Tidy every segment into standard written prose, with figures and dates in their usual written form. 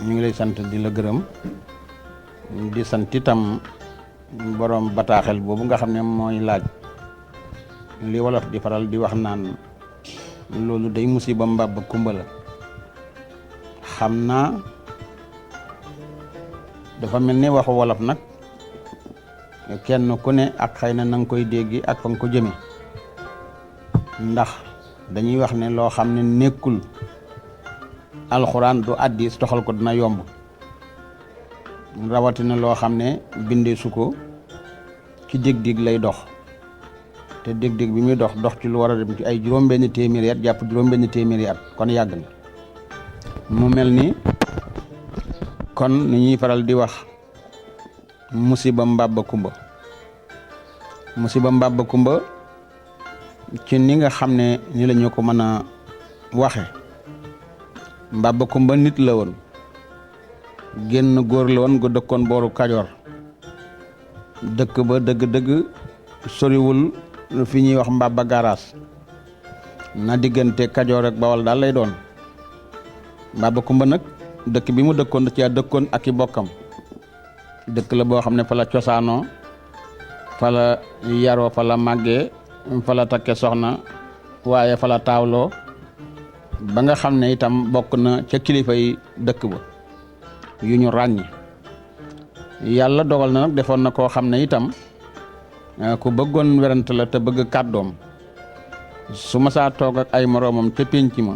ñu ngi lay sant di la gërëm di sant itam borom bataaxel boobu nga xam ne mooy laaj li wolof di faral di wax naan loolu day musiba mbàbb kumba la. xam naa dafa mel ni waxu wolof nag kenn ku ne ak xëy na nga koy déggi ak fa nga ko jëme ndax dañuy wax ne loo xam ne nekkul alxuraan du hadiis toxal ko dina yomb rawatina loo xam ne bindee su ko ci dég-dég lay dox te dég-dég bi muy dox ci lu war a dem ci ay juróom-benn téeméeri at jàpp juróom-benn téeméeri at kon yàgg na mu mel ni kon ni ñuy faral di wax musiba mbàbba kumba ci ni nga xam ne ni la ñu ko mën a waxe mbàbba kumba nit la woon génn góor la woon gu dëkkoon booru Kajoor dëkk ba dëgg-dëgg soriwul fi ñuy wax mbàbba garaas na diggante Kajoor ak Bawol daal lay doon mbàbba kumba nag dëkk bi mu dëkkoon da ci dëkkoon ak i bokkam dëkk la boo xam ne fa la cosaanoo fa la yaroo fa la màggee fa la takke soxna waaye fa la taawloo ba nga xam ne itam bokk na ca kilifa yi dëkk ba yu ñu ràññi yàlla dogal na nag defoon na koo xam ne itam ku bëggoon werante la te bëgg kàddoom su ma saa toog ak ay moroomam ca pénc ma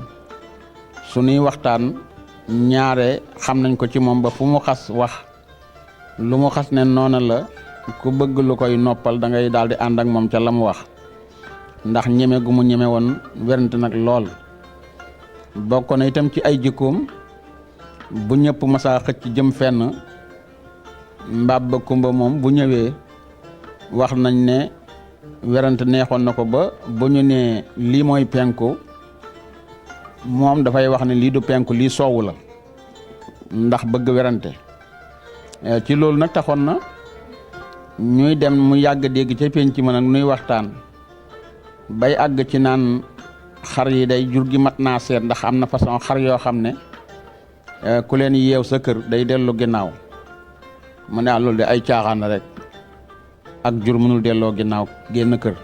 suñuy waxtaan ñaare xam nañ ko ci moom ba fu mu xas wax lu mu xas ne noona la ku bëgg lu koy noppal da ngay daal di ànd ak moom ca la mu wax ndax ñeme gu mu ñeme woon werante nag lool bokk na itam ci ay jikkoom bu ñëpp masaa xëcc jëm fenn mbàbba kumba moom bu ñëwee wax nañ ne werante neexoon na ko ba bu ñu nee lii mooy penku moom dafay wax ne lii du penku lii soowu la ndax bëgg werante ci loolu nag taxoon na ñuy dem mu yàgg dégg ca penc ma nag nuy waxtaan bay àgg ci naan xar yi day jur gi mat naa seet ndax am na façon xar yoo xam ne ku leen yeew sa kër day dellu ginnaaw mu ne loolu de ay caaxaan rek ak jur mënul delloo ginnaaw génn kër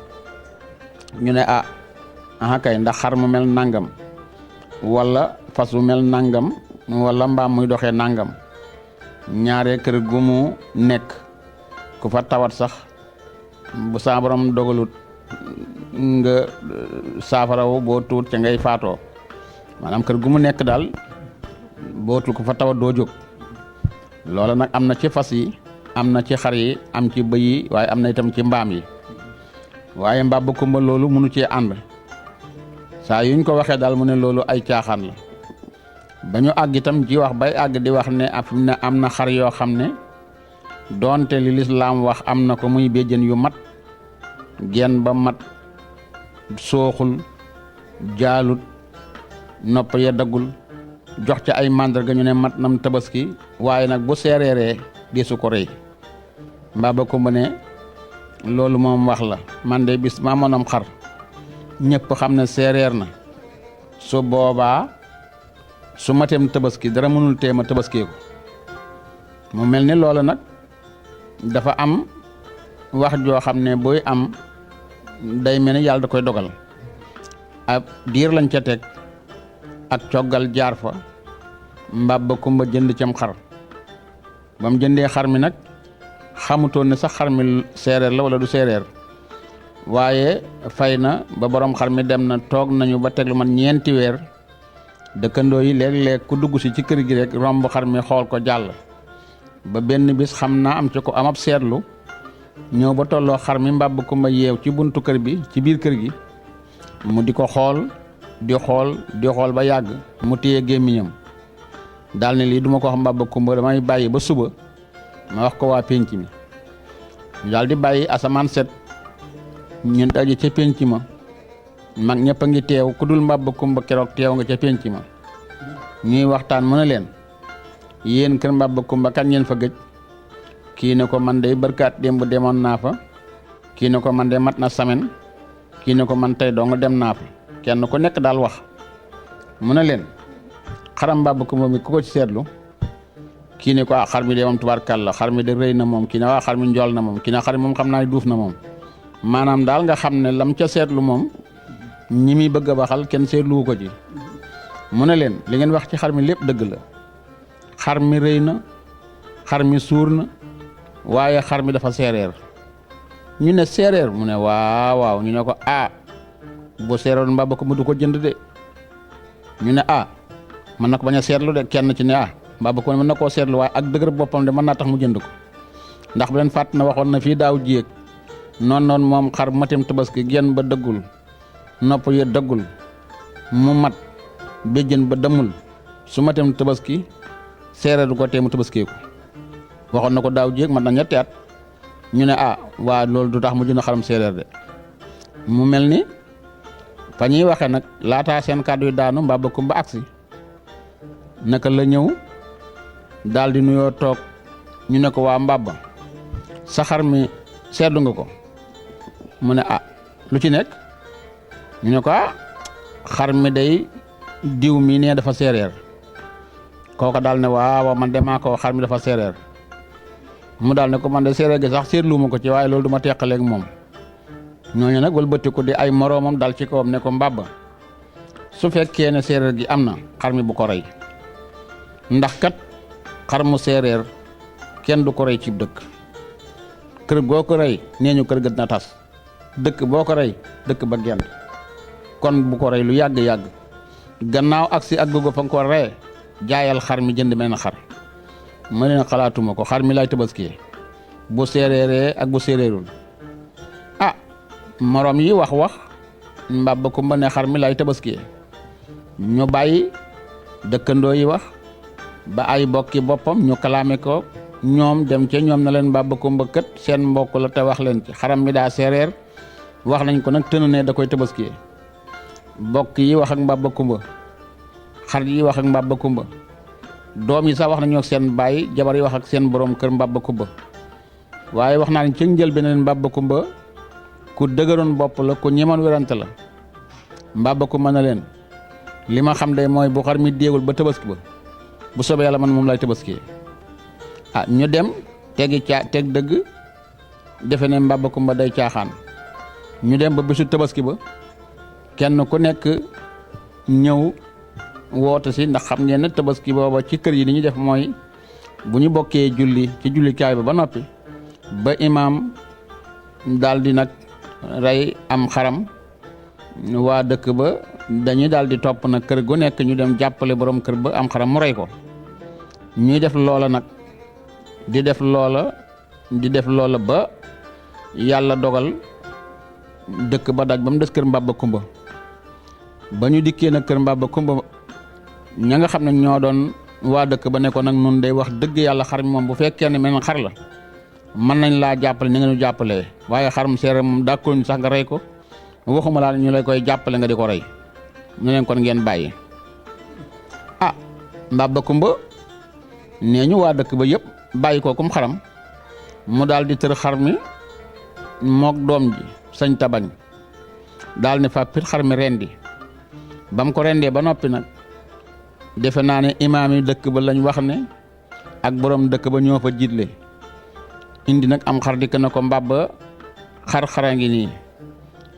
ñu ne kay ndax xar mu mel nangam wala fas bu mel nangam wala mbaam muy doxee nangam ñaare kër gu mu nekk ku fa tawat sax bu saa borom dogalut nga saafarawu boo tuut ca ngay faatoo maanaam kër gu mu nekk daal bootul ku fa tawat doo jóg loola nag am na ci fas yi am na ci xar yi am ci bëy yi waaye am na itam ci mbaam yi waaye mbàbba kumba loolu mënu cee ànd saa yuñ ko waxee daal mu ne loolu ay caaxaan la ba ñu àgg itam ci wax bay àgg di wax ne am na xar yoo xam ne doonte li lislaam wax am na ko muy béjjën yu mat genn ba mat sooxul jaalut nopp ya daggul jox ca ay màndarga ñu ne mat nam tabaski waaye nag bu seereeree di su ko rëy mbàbba kumba ne loolu moom wax la man de bis maa moonam xar ñëpp xam ne seereer na su boobaa su mateem tabaski dara mënul teema tabaskee ko mu mel ni loola nag dafa am wax joo xam ne booy am day mel ni yàlla da koy dogal ab diir lañ ca teg ak coggal jaar fa mbàbba kumba jënd cam xar ba mu jëndee xar mi nag xamutoon ne sax xar mi séeréer la wala du séeréer waaye fay na ba borom xar mi dem na toog nañu ba teg lu man ñeenti weer dëkkandoo yi léeg-léeg ku dugg si ci kër gi rek romb xar mi xool ko jàll ba benn bis xam naa am ci ko amab seetlu ñëw ba tolloo xar mi mbàbba kumba yeew ci buntu kër bi ci biir kër gi mu di ko xool di xool ba yàgg mu téye gémmiñam daal ne lii duma ko wax mbàbba kumba damay bàyyi ba suba ma wax ko waa pénc mi ñu daal di bàyyi asamaan set ñu daje ca pénc ma mag ñëpp a ngi teew ku dul mbàbba kumba keroog teew nga ca pénc ma ñuy waxtaan mu ne leen yéen kër mbàbba kumba kañ ngeen fa gëj kii ne ko man day barkaat démb demoon naa fa kii ne ko man de mat na semaine kii ne ko man tey dong dem naa fa kenn ku nekk daal wax mu ne leen xaram mbàbba kumba mi ku ko ci seetlu kii ne ko xar mi de moom tubaarkàlla xar mi de rëy na moom kii ne xar mi njool na moom kii ne xar mi moom xam naa ne duuf na moom maanaam daal nga xam ne lam ca seetlu moom ñi muy bëgg a baxal kenn seetluwu ko ci mu ne leen li ngeen wax ci xar mi lépp dëgg la xar mi rëy na xar mi suur na waaye xar mi dafa séeréer ñu ne séeréer mu ne waaw ñu ne ko bu séeréer mbaa ko mu du ko jënd de ñu ne mën na ko bañ a seetlu de kenn ci ne mbaa ko mën na koo seetlu waaye ak dëgër boppam de mën naa tax mu jënd ko ndax bu leen fàtt na waxoon na fii daaw jéeg noonu moom xar matem tabaski genn ba dëggul nopp ya dëggul mu mat béjjën ba demul su matem tabaski séeréer du ko tee mu tabaskee ko waxoon na ko daaw jéeg man na ñetti at ñu ne waa loolu du tax mu jënd xaram séeréer de mu mel ni fa ñuy waxee nag laataa seen kàddu yi daanu Mbaba Kumba agsi naka la ñëw daal di nuyoo toog ñu ne ko waa Mbaba sa xar mi seetlu nga ko mu ne lu ci nekk ñu ne ko xar mi day diw mi nee dafa séeréer kooka daal ne waaw man de maa ko xar mi dafa séeréer mu daal ne ko man de séeréer gi sax seetluwuma ko ci waaye loolu du ma teqaleeg moom ñooñu nag wëlbatiku di ay moroomam dal ci kawam ne ko Mbaba su fekkee ne séeréer gi am na xar mi bu ko rey ndax kat xar mu séeréer kenn du ko rey ci dëkk kër goo ko rey nee ñu kër gët na tas dëkk boo ko rey dëkk ba gent kon bu ko rey lu yàgg-yàgg gannaaw agsi ak gogo fa nga ko ree jaayal xar mi jënd menn xar ma leen xalaatuma ko xar mi lay tabaskiyee bu séeréeree ak bu séeréerul moroom yi wax Mbaba Kumba ne xar mi lay tabaskiyee ñu bàyyi dëkkandoo yi wax ba ay bokki boppam ñu kalaame ko ñoom dem ca ñoom na leen Mbaba Kumba kët seen mbokk la te wax leen ci xaram mi daa séeréer wax nañ ko nag tënu ne da koy tabaskiyee bokk yi wax ak Mbaba Kumba xarit yi wax ak Mbaba Kumba doom yi sax wax nañoo ak seen baay jabar yi wax ak seen borom kër Mbaba Kumba waaye wax naa ne ci njël beneen Mbaba Kumba ku dëgëroon bopp la ku ñemoon werante la Mbaba Kumba na leen li ma xam de mooy bu xar mi déegul ba tabaski ba bu soobee yàlla man moom lay tabaski ñu dem teg dëgg defe ne Mbaba Kumba day caaxaan ñu dem ba bisu tabaski ba kenn ku nekk ñëw woote si ndax xam ngeen ne tabaski booba ci kër yi ni ñu def mooy bu ñu bokkee julli ci jullikaay ba noppi ba imaam daal di nag rey am xaram waa dëkk ba dañuy daal di topp nag kër gu nekk ñu dem jàppale borom kër ba am xaram mu rey ko ñuy def loola nag di def loola ba yàlla dogal dëkk ba daj ba mu des kër Mbaba Kumba ba ñu dikkee nag kër Mbaba Kumba ña nga xam ne ñoo doon waa dëkk ba ne ko nag nun day wax dëgg yàlla xar mi moom bu fekkee ne mel xar la mën nañ laa jàppale ni nga ñu jàppalee waaye xarum séeréer moom d'accord ñu sax nga rey ko waxuma laa ñu lay koy jàppale nga di ko rey ñu leen kon ngeen bàyyi Mbaba Kumba nee ñu waa dëkk ba yëpp bàyyi ko kum xaram mu daal di tër xar mi mook doom ji sañ tabañ daal ne fa pit xar mi rendi ba mu ko rendee ba noppi nag defe naa ne imaam yi dëkk ba lañ wax ne ak borom dëkk ba ñoo fa jiitle indi nag am xar dikk na ko Mbaba xar-xara ngi nii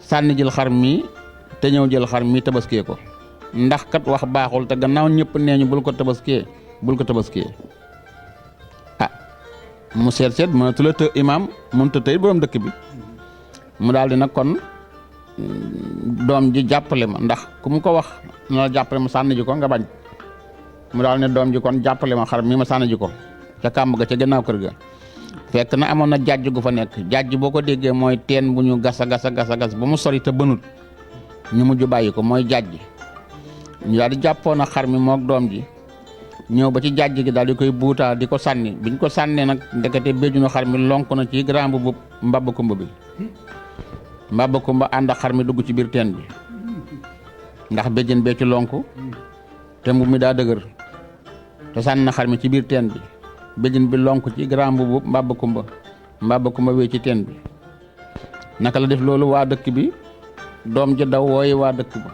sànni jël xar mi te ñëw jël xar mi tabaskee ko ndax kat wax baaxul te gannaaw ñëpp nee ñu bul ko tabaskee mu seet mënatu la të imaam mënut a tey borom dëkk bi mu daal di nag kon doom ji jàppale ma ndax ku mu ko wax na la jàppale ma sànni ji ko nga bañ mu daal ne doom ji kon jàppale ma xar mi ma sànni ji ko ca kàmb ga ca gannaaw kër ga fekk na amoon na jàjj gu fa nekk jàjj boo ko déggee mooy teen bu ñu gas a gas ba mu sori te bënut ñu mujj bàyyi ko mooy jàjj ñu daal di jàppoon a xar mi mook doom ji ñëw ba ci jàjj gi daal di koy buutaa di ko sànni biñ ko sànnee nag ndekete béjjunu xar mi lonk na ci grand bu Mbaba Kumba bi Mbaba Kumba ànd ak xar mi dugg ci biir teen bi ndax béjjën bee ci lonk te mbubb mi daa dëgër te sànni na xar mi ci biir teen bi béjjën bi lonk ci grand bu Mbaba Kumba wee ci teen bi naka la def loolu waa dëkk bi doom ja daw wooyi waa dëkk ba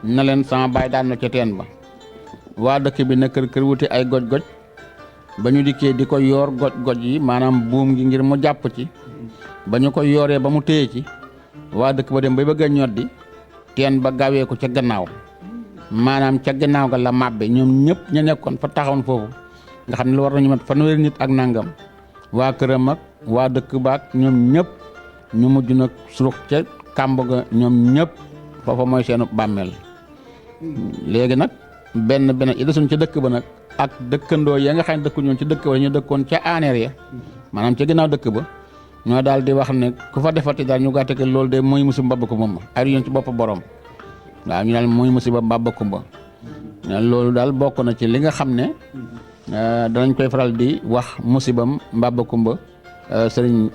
na leen sama baay daan na ca teen ba waa dëkk bi na kër wuti ay goj-goj ba ñu dikkee di ko yoor goj yi maanaam buum gi ngir mu jàpp ci ba ñu ko yooree ba mu téye ci waa dëkk ba dem bay bëgg a ñoddi teen ba gawee ko ca gannaaw maanaam ca gannaaw ga la màbbe ñoom ñëpp ña nekkoon fa taxawoon foofu nga xam ne lu war nañu mat fanweeri nit ak nangam waa këram ak waa dëkk baak ñoom ñëpp ñu mujj nag surux ca kàmb ga ñoom ñëpp foofa mooy seenu bàmmeel léegi nag benn i desuñ ca dëkk ba nag ak dëkkandoo ya nga xam ne dëkku ñoon ci dëkk ba ñu dëkkoon ca aaneer ya maanaam ca ginnaaw dëkk ba ñoo daal di wax ne ku fa defati daal ñu gàtte ke loolu de mooy musiba mbabba kumba ma ay yoon ci bopp borom waaw ñu daal mooy musiba mbabba kumba loolu daal bokk na ci li nga xam ne danañ koy faral di wax musibam mbabba kumba sëriñ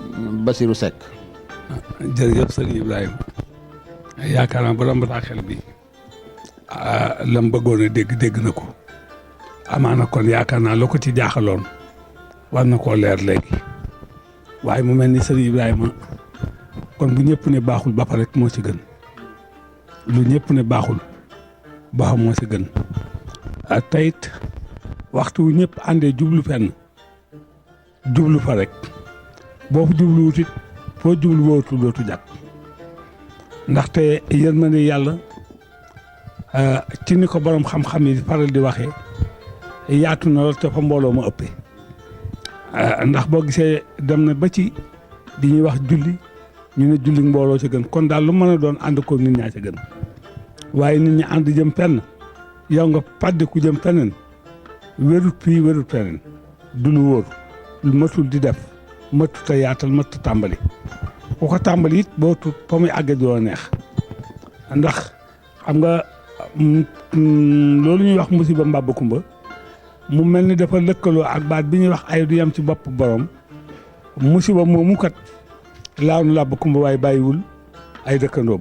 Basirou Seck. jërëjëf sëriñ Ibrahima yaakaar naa borom bataaxel bi lam bëggoon a dégg na ko amaana kon yaakaar naa la ko ci jaaxaloon war na koo leer léegi waaye mu mel ni sëriñ Ibrahima kon bu ñëpp ne baaxul ba pare rek moo ci gën lu ñëpp ne baaxul ba xam moo ci gën tayit waxtu wu ñëpp àndee jublu fenn jublu fa rek boo fa jublu wutit foo jublu wootu dootu jàkk ndaxte yërmande yàlla ci ni ko borom xam-xam yi faral di waxee yaatu na lool te fa mbooloo ma ëppee ndax boo gisee dem na ba ci di ñuy wax julli ñu ne julli mbooloo ci gën kon daal lu mën a doon ànd ko nit ñaa ci gën waaye nit ñi ànd jëm fenn yow nga pàdde ku jëm feneen wérut fii wérut feneen du lu wóor lu matul di def matut a yaatal matut a tàmbali ku ko tàmbali it boo tut fa muy àgge doo neex ndax xam nga loolu ñuy wax musiba mbàbba kumba mu mel ni dafa lëkkaloo ak baat bi ñuy wax ay du yem ci bopp borom musiba moomu kat laaw na làbba kumba waaye bàyyiwul ay dëkkandoom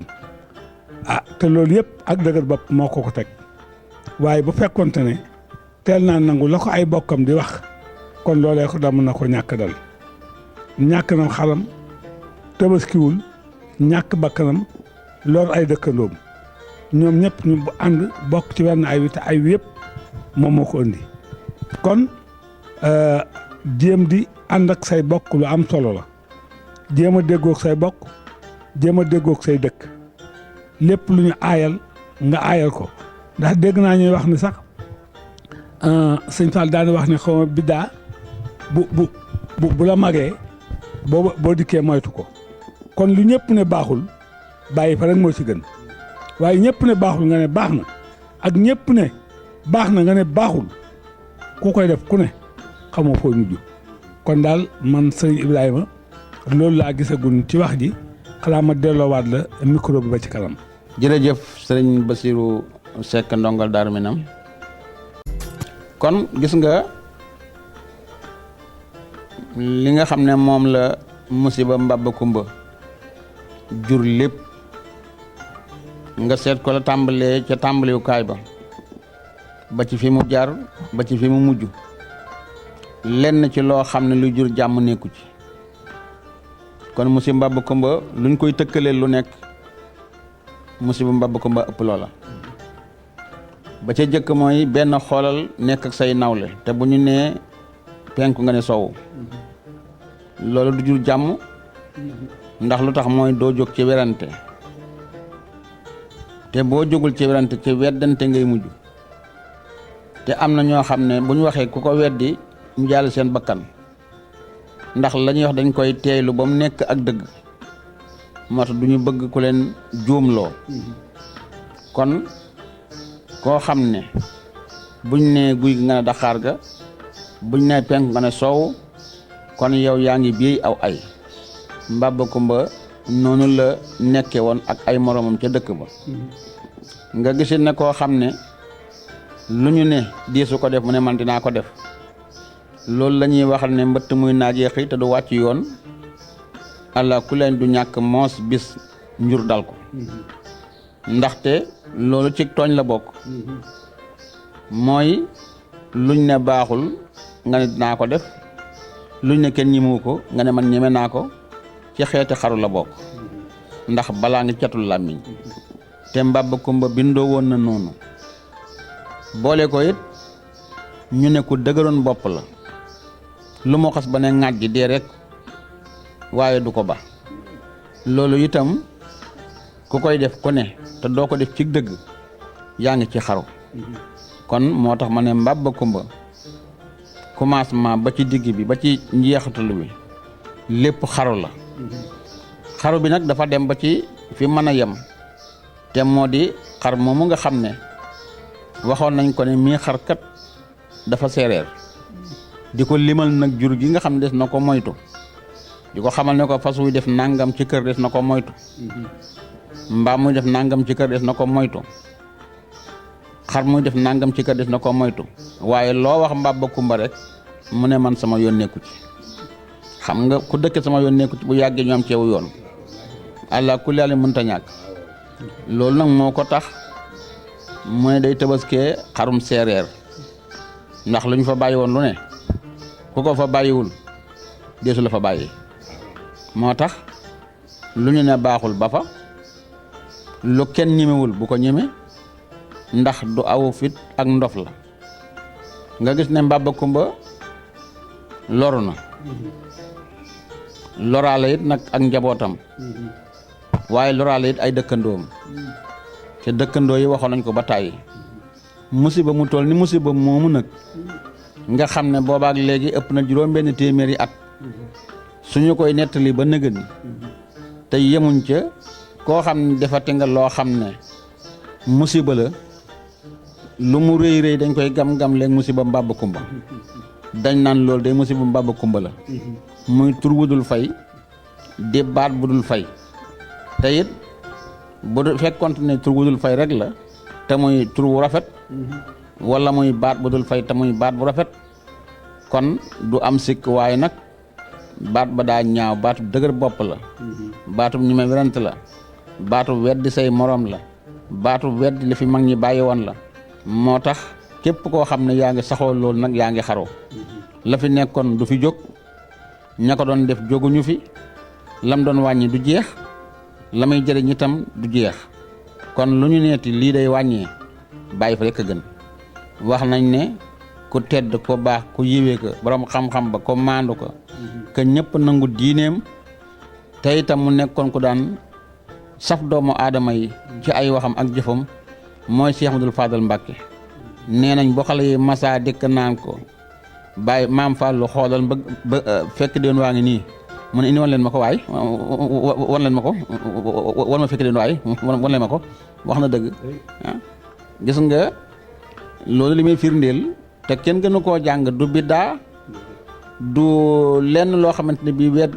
te loolu yëpp ak dëgër bopp moo ko teg waaye bu fekkonte ne teel naa nangu la ko ay bokkam di wax kon loolee ko dam na ko ñàkk dal ñàkk na xalam tabaskiwul ñàkk bakkanam lor ay dëkkandoom ñoom ñëpp ñu ànd bokk ci wenn ay wi te ay wi yëpp moom moo ko indi kon jéem di ànd ak say bokk lu am solo la jéem a déggoog say bokk jéem a déggoog say dëkk lépp lu ñu aayal nga aayal ko ndax dégg naa ñuy wax ni sax sëñ Fall daani wax ne xaw ma biddaa bu la magee boo dikkee moytu ko kon lu ñëpp ne baaxul bàyyi fa rek moo ci gën waaye ñëpp ne baaxul nga ne baax na ak ñëpp ne baax na nga ne baaxul ku koy def ku ne xamoo foo mujj kon daal man sëñ Ibrahima loolu laa gisagun ci wax ji xanaa ma delloowaat la micro bi ba ci kanam. jërëjëf sëriñ Basirou Seck ndongal Daaru Minam kon gis nga li nga xam ne moom la musiba mbabba kumba jur lépp nga seet ko la tàmbalee ca tàmbaliwukaay ba ci fi mu jaar ba ci fi mu mujj lenn ci loo xam ne lu jur jàmm nekku ci kon musiba mbabba kumba luñ koy tëkkaleel lu nekk musiba mbabba kumba ëpp loola ba ca jëkk mooy benn xoolal nekk ak say nawle te bu ñu nee penku nga ne sowu loolu du jur jàmm ndax lu tax mooy doo jóg ci werante te boo jógul ci werante ci weddante ngay mujj te am na ñoo xam ne bu ñu waxee ku ko weddi ñu jàll seen bakkan ndax la ñuy wax dañ koy teeylu ba mu nekk ak dëgg moo tax du ñu bëgg ku leen juumloo kon koo xam ne buñ ne guy gi nga ne daxaar ga buñ ne penku nga ne soow kon yow yaa ngi biey aw ay mbabba kumba noonu la nekke woon ak ay moromam ca dëkk ba nga gisit ne koo xam ne lu ñu ne diisu ko def mu ne man dinaa ko def loolu la ñuy waxal ne mbëtt muy naajee xëy te du wàcc yoon allah ku leen du ñàkk moos bis njur dal ko ndaxte loolu ci tooñ la bokk mooy luñ ne baaxul nga ne dinaa ko def luñ ne kenn ñimu ko nga ne man ñeme naa ko ci xeeti xaru la bokk ndax balaa ngi catul làmmiñ te mbabba kumba bindoo woon na noonu boole ko it ñu ne ku dëgëroon bopp la lu mu xas ba ne ŋaaj ji dee rek waaye du ko ba loolu itam ku koy def ku ne te doo ko def ci dëgg yaa ngi ci xaru kon moo tax ma ne Mbaba Kumba commencement ba ci digg bi ba ci njeexitalu bi lépp xaru la xaru bi nag dafa dem ba ci fi mën a yem te moo di xar moomu nga xam ne waxoon nañ ko ne mii xar kat dafa séeréer di ko limal nag jur gi nga xam ne des na ko moytu di ko xamal ne ko fas wuy def nangam ci kër des na ko moytu mbaam muy def nangam ci kër des na ko moytu xar muy def nangam ci kër des na ko moytu waaye loo wax Mbaba Kumba rek mu ne man sama yoon nekku ci xam nga ku dëkk sama yoon nekku ci bu yàggee ñu am ceewu yoon allah kulli yàlla mënta ñàkk loolu nag moo ko tax mu ne day tabaskee xarum séeréer ndax lu ñu fa bàyyi woon lu ne ku ko fa bàyyiwul deesu la fa bàyyi moo tax lu ñu ne baaxul ba fa lu kenn ñemewul bu ko ñeme ndax du awu fit ak ndof la nga gis ne Mbaba Kumba loru na loraale it nag ak njabootam waaye loraale it ay dëkkandoom te dëkkandoo yi waxoon nañ ko ba tàyyi musiba mu toll ni musiba moomu nag nga xam ne boobaak léegi ëpp na juróom-benn téeméeri at suñu koy nettali ba nëgëni te yemuñ ca koo xam ne defati nga loo xam ne musiba la lu mu rëy rëy dañ koy gam-gam léegi musiba Mbaba Kumba dañ naan loolu day musiba Mbaba Kumba la muy tur wudul fay di baat bu dul fay te it bu fekkoon ne tur wudul fay rek la te muy tur wu rafet wala muy baat bu dul fay te muy baat bu rafet kon du am sikk waaye nag baat ba daa ñaaw baatu dëgër bopp la baatu ñi ma werante la baatu weddi say morom la baatu weddi li fi mag ñi bàyyi woon la moo tax képp koo xam ne yaa ngi saxoo loolu nag yaa ngi xaroo la fi nekkoon du fi jóg ña ko doon def jóguñu fi lam doon wàññi du jeex la may jëriñ itam du jeex kon lu ñu neeti lii day wàññee bàyyi fa rekk a gën wax nañ ne ku tedd ko baax ku yiwee ko borom xam-xam ba ko maandu ko que ñëpp nangu diineem te itam mu nekkoon ku daan saf doomu aadama yi ci ay waxam ak jëfam mooy Cheikh Ahmadul Fadal Mbàkke nee nañ boo xale yi masa dëkk naan ko bàyyi maam Fallou xoolal ba fekk déen waa ngi nii mu ne indi wan leen ma ko waay wan leen ma ko wan ma fekk déen waay wan leen ma ko wax na dëgg gis nga loolu li muy firndeel te kenn gënu koo jàng du biddaa du lenn loo xamante ne bii weet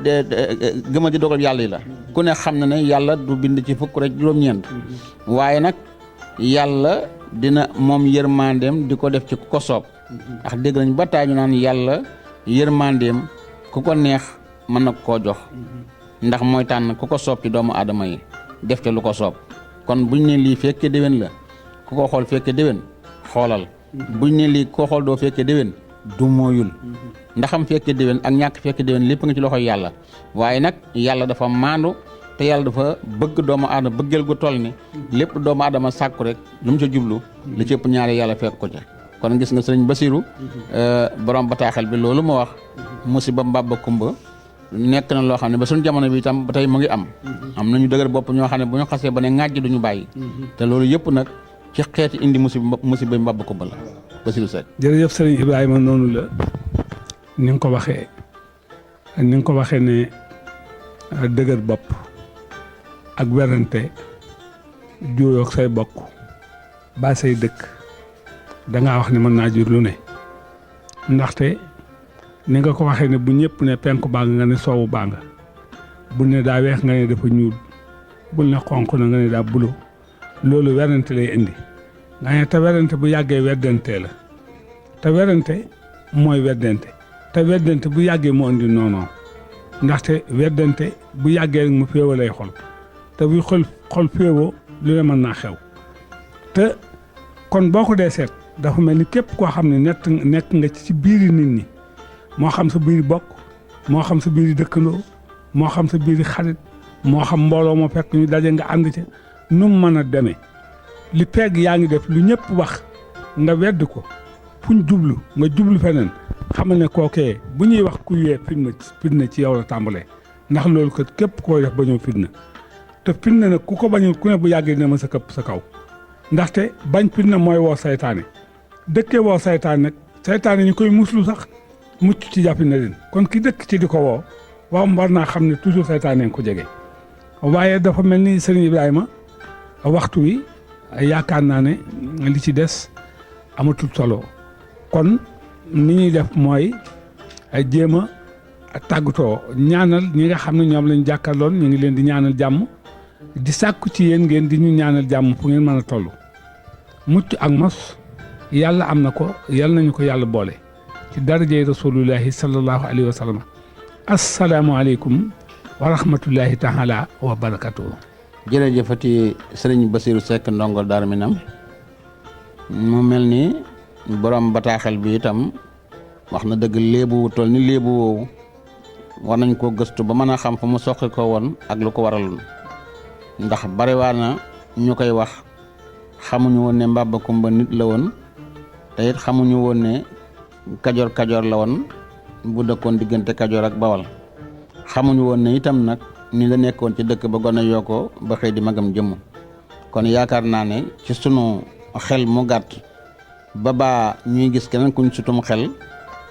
gëmal di dogal yàlla yi la ku ne xam na ne yàlla du bind ci fukk rek juróom-ñeent waaye nag yàlla dina moom yërmandeem di ko def ci ku ko soob ndax dégg nañ ba taay ñu naan yàlla yërmandeem ku ko neex mën na koo jox ndax mooy tànn ku ko soob ci doomu aadama yi def ca lu ko soob kon buñ ne lii fekke déwén la ku ko xool fekke déwén xoolal buñ ne lii koo xool doo fekke déwén du mooyul ndaxam fekke déwén ak ñàkk fekke déwén lépp nga ci loxoy yàlla waaye nag yàlla dafa maandu te yàlla dafa bëgg doomu aadama bëggeel gu toll ni lépp doomu aadama sàkku rek lu mu ca jublu li ci ëpp ñaari yàlla fekk ko ca kon gis nga sëriñ Basiru borom bataaxel bi loolu mu wax musiba Mbaba Kumba nekk na loo xam ne ba suñu jamono bi itam ba tey mu ngi am nañu dëgër bopp ñoo xam ne bu ñu xasee ba ne ŋàjj duñu bàyyi te loolu yëpp nag ci xeeti indi musiba Mbaba Kumba la Basiru Seck. jërëjëf sëriñ Ibrahima noonu la ni nga ko waxee ne dëgër bopp ak werante juuyoog say bokk ba say dëkk dangaa wax ne mën naa jur lu ne ndaxte ni nga ko waxee ne bu ñëpp ne penku baa nga ne soowu baa nga bu ne daa weex nga ne dafa ñuul bul ne xonq na nga ne daa bulo loolu werante lay indi nga ne te werante bu yàggee weddante la te werante mooy weddante te weddante bu yàggee moo indi noonoo ndaxte weddante bu yàggee rek mu féewa lay xol te buy xol féewoo lu ne mën naa xew te kon boo ko dee seet dafa mel ni képp koo xam ne nekk nga ci biiri nit ñi moo xam sa biiri bokk moo xam sa biiri dëkkandoo moo xam sa biiri xarit moo xam mbooloo moo fekk ñu daje nga ànd ca nu mu mën a demee li pegg yaa ngi def lu ñëpp wax nga wedd ko fuñ jublu nga jublu feneen xamal ne kookee bu ñuy wax ku yee fitna ci yow la tàmbalee ndax loolu kat képp koy def bañoo fitna te fitna nag ku ko bañul ku ne bu yàggee dina ma sa këpp sa kaw ndaxte bañ fitna mooy woo saytaane dëkkee woo saytaane nag saytaane ñu koy muslu sax mucc ci jàppi na leen kon ki dëkk ci di ko woo waaw war naa xam ne toujours saytaane ko jege waaye dafa mel ni sëriñ Ibrahima waxtu wi yaakaar naa ne li ci des amatul solo kon ni ñuy def mooy jéem a tàggatoo ñaanal ñi nga xam ne ñoom lañu jàkkaarloon ñu ngi leen di ñaanal jàmm di sàkku ci yéen ngeen di ñu ñaanal jàmm fu ngeen mën a toll mucc ak mos yàlla am na ko yàlla nañu ko yàlla boole ci darajey rasulullahi sallallahu alayhi wa sallam asalaamualeykum wa rahmatullahi taala wa barakatuhu. jërëjëfati sëriñ Bassirou Seck ndongo Darou Minam mu mel ni borom bataaxel bi itam wax na dëgg léebu toll ni léebu woowu war nañ koo gëstu ba mën a xam fa mu soqi ko woon ak lu ko waraloon ndax bariwaa na ñu koy wax xamuñu woon ne Mbaba Kumba nit la woon te it xamuñu woon ne kajoor la woon bu dëkkoon diggante Kajoor ak Bawal xamuñu woon ne itam nag ni la nekkoon ci dëkk ba gone yoo ko ba xëy di magam jëmm kon yaakaar naa ne ci sunu xel mu gàtt ba baa ñuy gis keneen kuñ sutum xel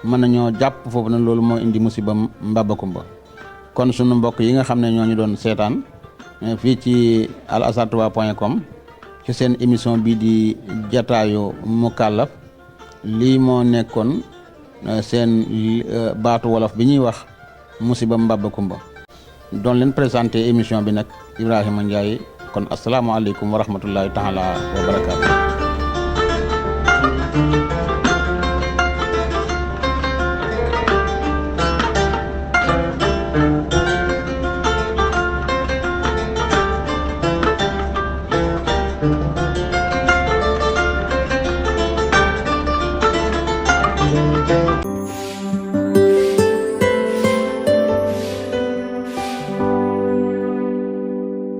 mën nañoo jàpp foofu na loolu moo indi musibam Mbaba Kumba kon sunu mbokk yi nga xam ne ñoo ñu doon seetaan fii ci alazhartouba.com ci seen émission bii di jataayu mukallaf lii moo nekkoon seen baatu wolof bi ñuy wax musiba Mbaba Kumba doon leen présenté émission bi nag Ibrahima Ndiaye kon asalaamaaleykum wa rahmatullahi taala wa barakaatu.